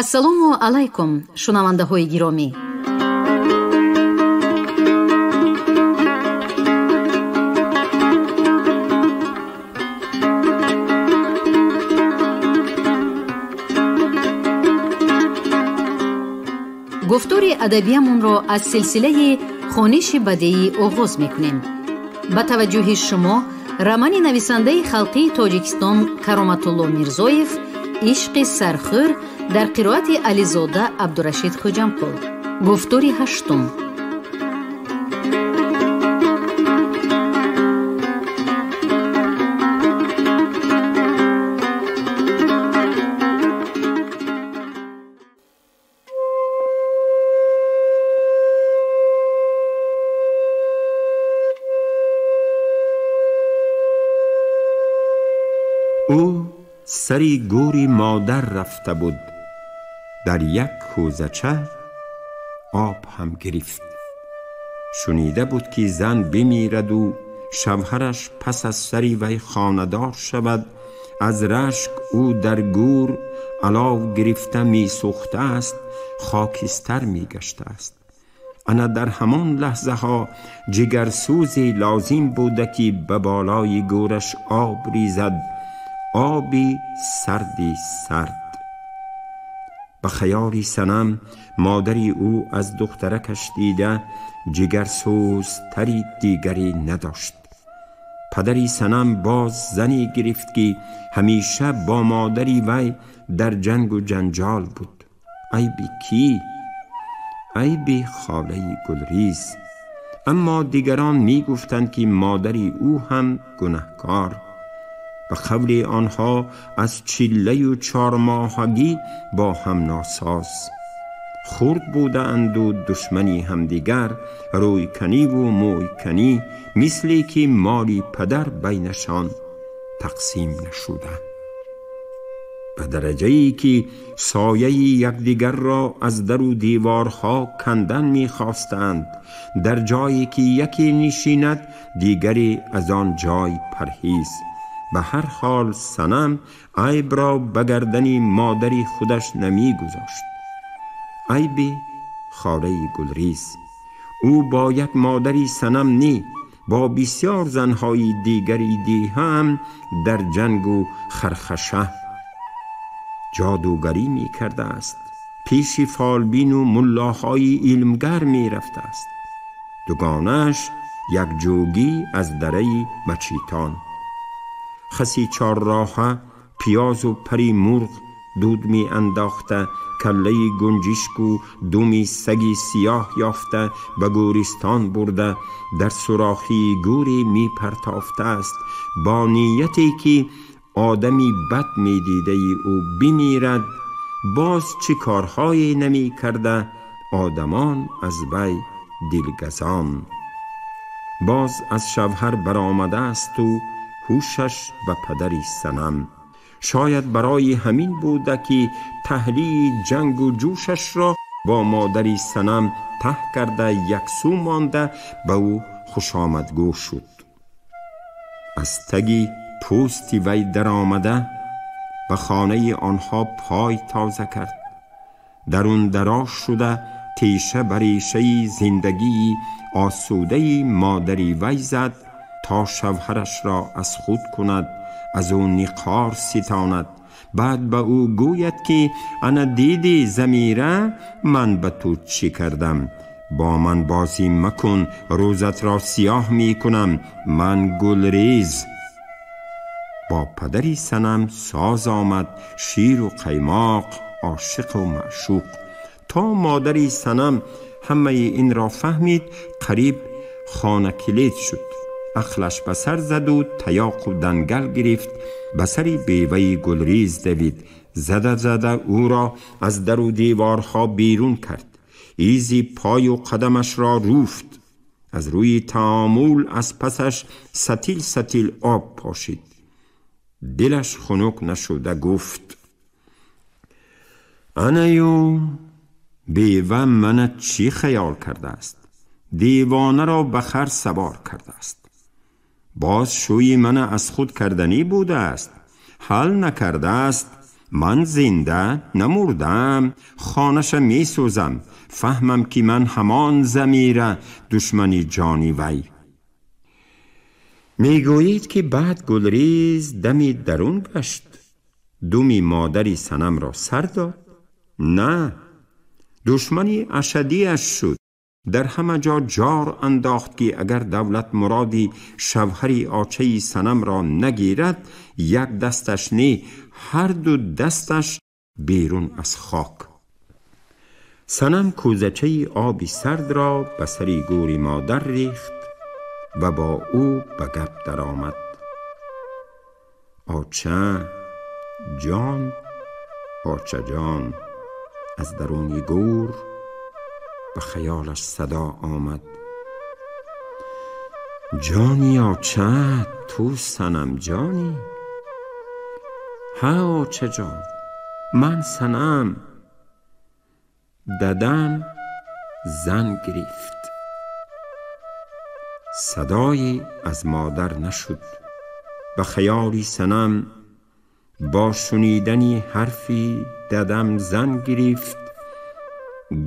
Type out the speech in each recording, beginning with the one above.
Ассалому алайкум, шунавандаҳои гиромӣ. Гуфтори адабиямонро аз силсилаи хониши бадеӣ оғоз мекунем. Ба таваҷҷӯҳи шумо романи нависандаи халқии Тоҷикистон Кароматулло Мирзоев «Ишқи сархӯр» дар қироати Ализода Абдурашид Хоҷамқул. Гуфтори ҳаштум. Ӯ сари гӯри модар рафта буд. Дар як кӯзача об ҳам гирифт. Шунида буд, ки зан бимираду шавҳараш пас аз сари вай хонадор шавад. Аз рашк ӯ дар гӯр алов гирифта месӯхтааст, хокистар мегаштааст. Ана дар ҳамон лаҳзаҳо ҷигарсӯзе лозим буда, ки ба болои гӯраш об ризад, оби сарди сард. Ба хаёли Санам модари ӯ аз духтаракаш дида ҷигарсӯзтари дигаре надошт. Падари Санам боз зане гирифт, ки ҳамеша бо модари вай дар ҷангу ҷанҷол буд. Айби кӣ? Айби холаи Гулриз. Аммо дигарон мегуфтанд, ки модари ӯ ҳам гунаҳкор. Ба қавли онҳо аз чиллаю чормоҳагӣ бо ҳам носоз хурд будаанду душмани ҳамдигар, рӯйканиву мӯйканӣ, мисле ки моли падар байнашон тақсим нашуда. Ба дараҷае ки сояи якдигарро аз дару деворҳо кандан мехостанд. Дар ҷое ки яке нишинад, дигаре аз он ҷой парҳез. Ба ҳар ҳол Санам айбро ба гардани модари худаш намегузошт. Айби холаи Гулриз. Ӯ бо як модари Санам не, бо бисёр занҳои дигари диҳам дар ҷангу хархаша ҷодугарӣ мекардааст. Пеши фолбину муллоҳои илмгар мерафтааст. Дугонааш як ҷӯгӣ аз дараи Мачитон. Хаси чорроҳа пиёзу пари мурғ дуд меандохта, каллаи гунҷишку думи саги сиёҳ ёфта ба гӯристон бурда, дар сурохии гӯре мепартофтааст, бо нияте ки одами бад медидаи ӯ бимирад. Боз чӣ корҳое намекарда, одамон аз вай дилгазон. Боз аз шавҳар баромадаасту ҳушаш ба падари Санам. Шояд барои ҳамин буда, ки таҳлии ҷангу ҷӯшашро бо модари Санам таҳ карда, яксӯ монда, ба ӯ хушомадгӯ шуд. Аз таги пӯсти вай даромада ба хонаи онҳо пой тоза кард. Дарун дароз шуда теша ба решаи зиндагии осудаи модари вай зад, то шавҳарашро аз худ кунад, аз ӯ ниқор ситонад. Баъд ба ӯ гӯяд, ки ана дидӣ, замира, ман ба ту чӣ кардам? Бо ман бозӣ макун, рӯзатро сиёҳ мекунам, ман Гулриз. Бо падари Санам соз омад, ширу қаймоқ, ошиқу маъшуқ. То модари Санам ҳамаи инро фаҳмид, қариб хонакилед шуд. Ақлаш ба сар заду таёқу дангал гирифт, ба сари беваи Гулриз давид. Зада зада ӯро аз дару деворҳо берун кард. Изи пою қадамашро руфт. Аз рӯи таомул аз пасаш сатил сатил об пошид. Дилаш хунук нашуда гуфт: анаю бева мана чӣ хаёл кардааст? Девонаро ба хар савор кардааст. Боз шӯи мана аз худ карданӣ будааст. Ҳал накардааст. Ман зинда намурдам, хонаша месӯзам. Фаҳмам, ки ман ҳамон замира душмани ҷони вай. Мегӯед, ки баъд Гулрез дами дарун гашт, думи модари Санамро сар дод? На, душмани ашадиаш шуд. Дар ҳама ҷо ҷор андохт, ки агар Давлат Муроди шавҳари очаи Санамро нагирад, як дасташ не, ҳар ду дасташ берун аз хок. Санам кӯзачаи оби сардро ба сари гӯри модар рехт ва бо ӯ ба гап даромад. Оча ҷон, очаҷон, аз даруни гӯр ба хаёлаш садо омад. Ҷони оча, ту Санам ҷонӣ? Ҳа, очаҷон, ман Санам. Дадам зан гирифт. Садое аз модар нашуд. Ба хаёли Санам бо шунидани ҳарфи дадам зан гирифт,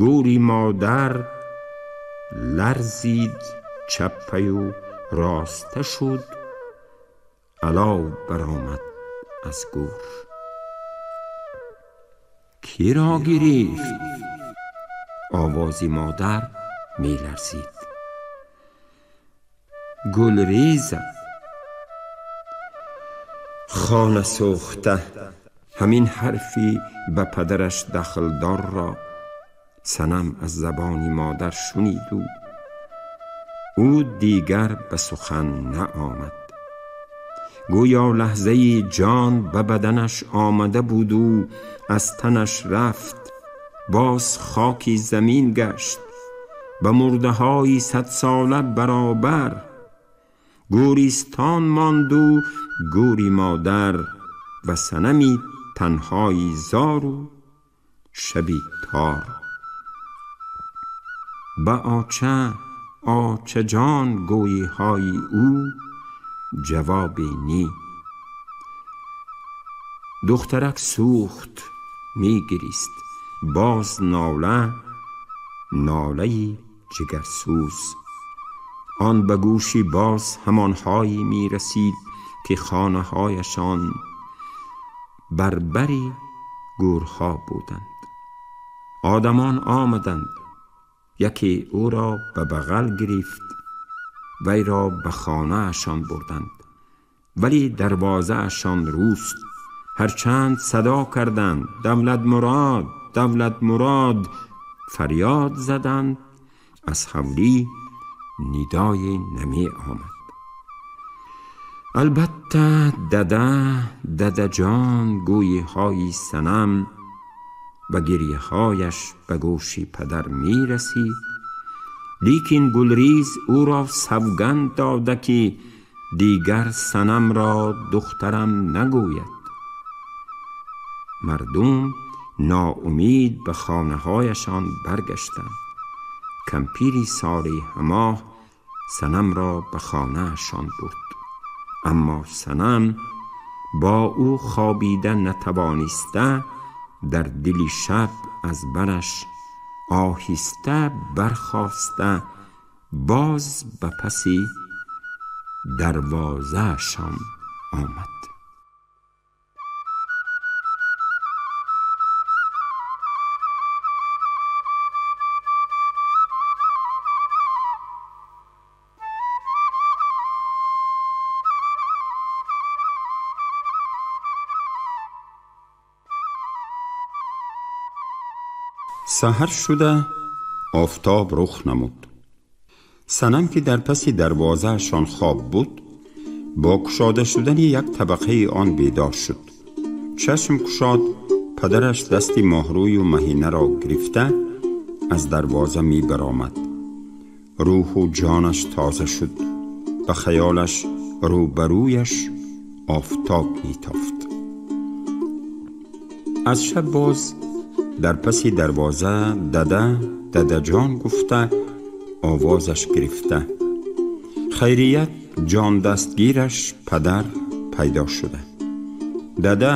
гӯри модар ларзид, чаппаю роста шуд, алов баромад аз гӯр. Киро гирифт? Овози модар меларзид. Гулреза. Хона сӯхта. Ҳамин ҳарфи ба падараш дахлдорро Санам аз забони модар шуниду ӯ дигар ба сухан наомад. Гӯё лаҳзаи ҷон ба баданаш омада буду аз танаш рафт, боз хоки замин гашт, ба мурдаҳои садсола баробар. Гӯристон монду гӯри модар ва Санами танҳои зору шаби тор. Ба оча, очаҷон гӯйиҳои ӯ ҷавобе нӣ. Духтарак сӯхт, мегирист. Боз нола, нолаи ҷигарсӯз. Он ба гӯши боз ҳамонҳое мерасид, ки хонаҳояшон бар бари гӯрҳо буданд. Одамон омаданд. Яке ӯро ба бағал гирифт, вайро ба хонаашон бурданд, вале дарвозаашон рӯст. Ҳарчанд садо карданд, Давлат Мурод, Давлат Мурод фарёд заданд, аз ҳавлӣ нидое намеомад. Албатта дада, дадаҷон гӯйиҳои Санам ва гирьяҳояш ба гӯши падар мерасид, лекин Гулрез ӯро савганд дода, ки дигар Санамро духтарам нагӯяд. Мардум ноумид ба хонаҳояшон баргаштанд. Кампири соли ҳамоҳ Санамро ба хонаашон бурд. Аммо Санам бо ӯ хобида натавониста, дар дили шаб аз бараш оҳиста бархоста, боз ба паси дарвозаашон омад. Саҳар шуда офтоб рух намуд. Санам, ки дар паси дарвозаашон хоб буд, бо кушода шудани як табақаи он бедор шуд. Чашм кушод, падараш дасти моҳрӯю маҳинаро гирифта аз дарвоза мебаромад. Рӯҳу ҷонаш тоза шуд. Ба хаёлаш рӯбарӯяш офтоб метофт. Аз шаб боз дар паси дарвоза дада, дадаҷон гуфта овозаш гирифта. Хайрият ҷондастгираш падар пайдо шуда. Дада,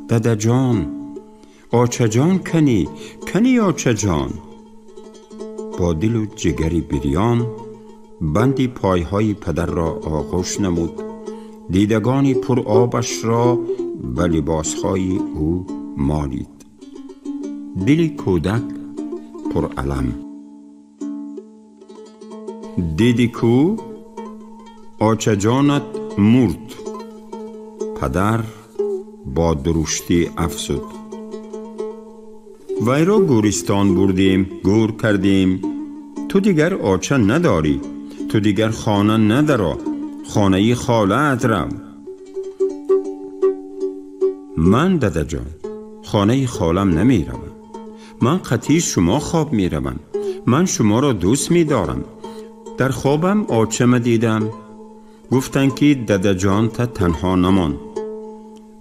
Дадаҷон, очаҷон кани, кани очаҷон. Бо дилу ҷигари бирён банди пойҳои падарро оғӯш намуд, дидагони пуробашро ба либосҳои ӯ молид. Дили кӯдак пуралам. Диди кӯ очаҷонат мурд. Падар бо дуруштӣ афзуд: вайро гӯристон бурдем, гӯр кардем. Ту дигар оча надорӣ, ту дигар хона надаро, хонаи холаат рав. Ман, дадаҷон, хонаи холам намеравам. Ман қатъи шумо хоб меравам. Ман шуморо дӯст медорам. Дар хобам очама дидам. Гуфтанд, ки дадаҷонта танҳо намон.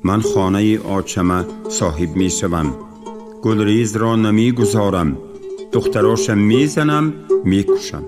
Ман хонаи очама соҳиб мешавам. Гулрезро намегузорам. Духтароша мезанам, мекушам.